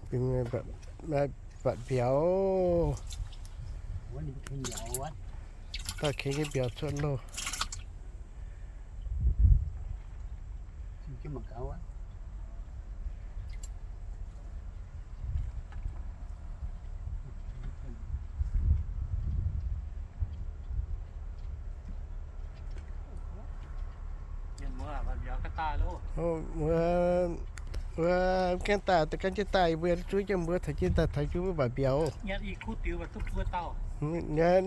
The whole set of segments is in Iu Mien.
Bingx batc mbiauz. Daaih kengx nyei mbiauz cuotv loh. Wuov, wuov gaengh daaih, da'ganh jienv daaih, mbuo zuov jienv mbuo taux jienv daaih, taux jienv mbuo mbaac mbiauz.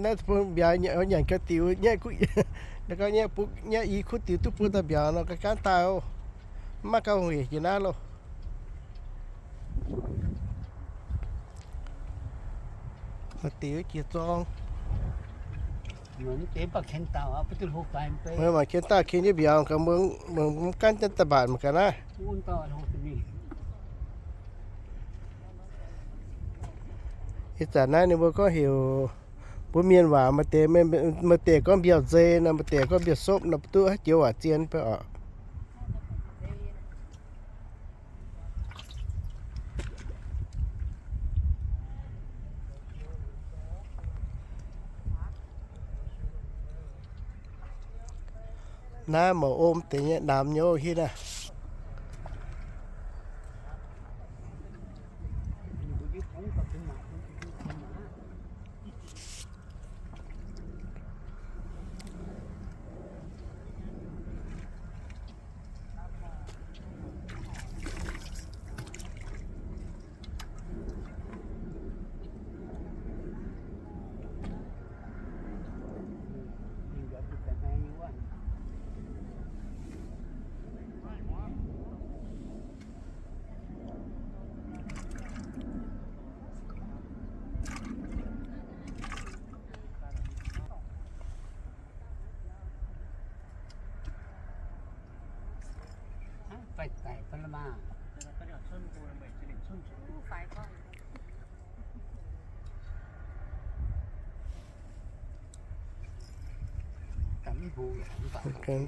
Naaiv bung mbiauz nyanc gau diuc, nyei i kuv diuc duqv buo dauh mbiauz nor, ga'gaanv daaih oc. Mv maaih gauh hec jiex naaiv loh. Maaih deix jiex zorng. Maaih kien daaih kien jienv mbiauz gaax, mbuo mv gaanv jienv daaih mbatc mangc gaax naaiv. Ih zanc naaiv ninh mbuo gorngv heuc mbuo mienh waac maaih deix, maaih deix gorngv mbiauz-nzei nor, maaih deix gorngv mbiauz-sopv nor, mbuo duqv haaix joux waac zien fai oc. Naaiv mouc om deix nyei namx nyei oc, hitv naaiv.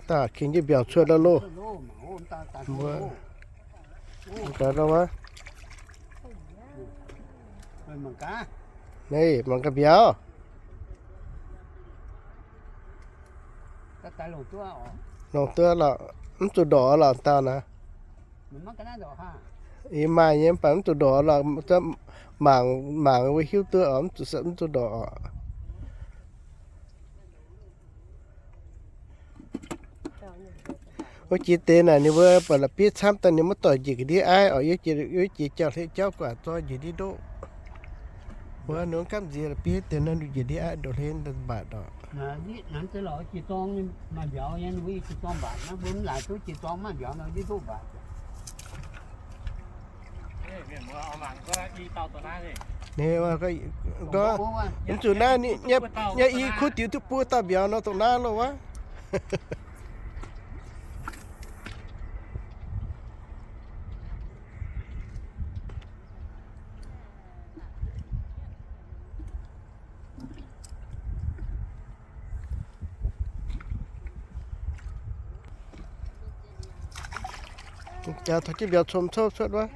Daaih kengx jienv mbiauz cuotv loh. Mbuo gaax dau wuov. Naaiv mangc gaax mbiauz. Longc duqv lorqc, mv zuqc ndorqc lorqc dauh naaiv. Ih maaih nyei mv baac mv zuqc ndorqc lorqc, mangc, mangc wuov hiuv duqv oc, mv zuqc, mv zuqc ndorqc oc. Wuov jiex deix naaic ninh mbuo buatc la'bieiv camv daaih ninh maiv dorh njiec ga'ndiev aiv oc. Yie jiex jauv-hlen jauv guatc zoi njiec ndiev ndoqv. Wuov ninh mbuo gamh nziex la'bieiv deix nor, njiec ndiev aiv ndoqv hlen mbatc oc. Ninh gorngv, mv zuqc naaiv, nyei i kuv diuc duqv buo dauh mbiauz nor, dongh naaiv loh wuov. Jaax taux jienv mbiauz cong cov cuotv wuov.